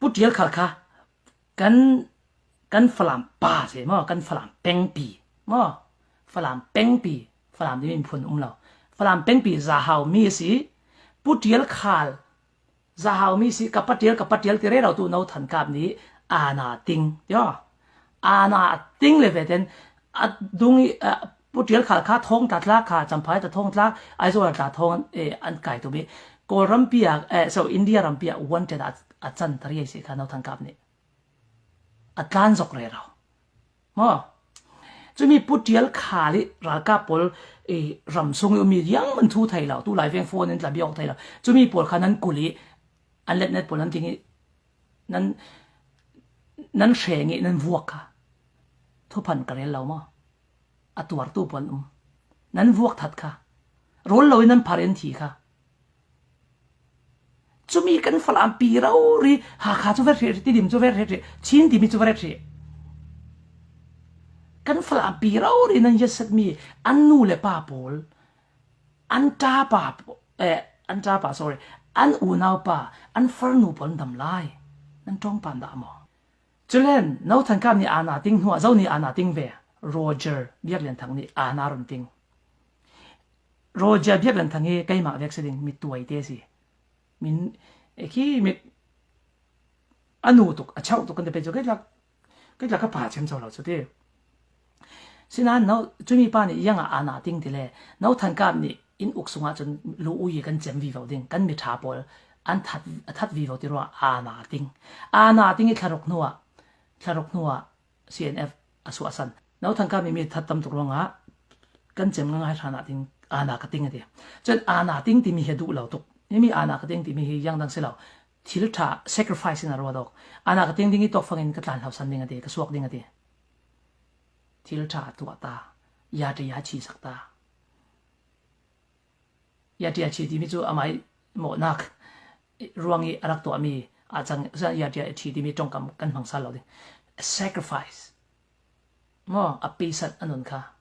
Pu Tial Khal kha kan kan Falam pa si maw kan Falam pengpi maw Falam pengpi Falam timi miphun um lo Falam pengpi Zahau mi a si Pu Tial Khal Zahau mi si ka patial ka patial ti rero tu No Than Kap nih ana ting tio ana ting le ve ten a dung i Pu Tial Khal kha thong tla tla kha Champhai ta thong tla Aizawl tla thong an kai tu mi Kawlram pi ah so India ram pi ah wanted a chan tari si kha No Than Kap nih a tlan zok re ro mo cumi Pu Tial Khal i ralkap pawl i ram sung i umi yang man thu thei lo tu lai veng phone in tla biok thei lo cumi pawl kha nan kul i an let net pawl nan ting i nan nan hreng i nan vuak kha thuphan ka rel lo maw a tuartu pawl um nan vuak that kha rawl lo in nan phar in thi kha cumi kan Falam pi ro ri Hakha cu ver ri Tidim cu ver ri Chin timi cu ver ri kan Falam pi ro ri nan yet mi an nu le pa pawl an ṭa pa eh an ṭa pa sorry an unau pa an farnu pawl dam lai nan ṭong pan dah maw Culen No Than Kap nih Ana ting hnuah zo nih Ana ting ve Roger Biak Lian Thang nih Ana run ting. Roger Biak Lian Thang hi keimah vek si ding mi tuai te si. Min khi mi anu tuk a chau tuk kan te pe chu kai tlak kai tlak ka pa chem cho lo chu ti. Sinain no cumi pa nih iang ah ana ting ti le No Than Kap nih inn uk sungah cun lu ui kan cem vivo ding kan miṭha pawl an that a that vivo ti ruangah ana ting ana ting i thlaruk hnu ah thlaruk hnu ah CNF a suah san No Than Kap nih mi that tam tuk ruangah kan cem ngai hran ah ting ana ka ting ati cun ana ting timi hi duh lo tuk mi ana ka ting timi hi yang dang si lo thil ṭha sacrifice in a ruat awk ana ka ting ding i tawkfang in ka tlan hlau san ding ati ka suak ding ati thil ṭha tuah ta ya ṭi ya chi sak ta ya ṭi ya chi timi cu amah i mawhnak ruang i a rak tuahmi ah cang ya ṭi ya chi timi ṭongkam kan hmang sal lo ding sacrifice maw a pesat a nun kha.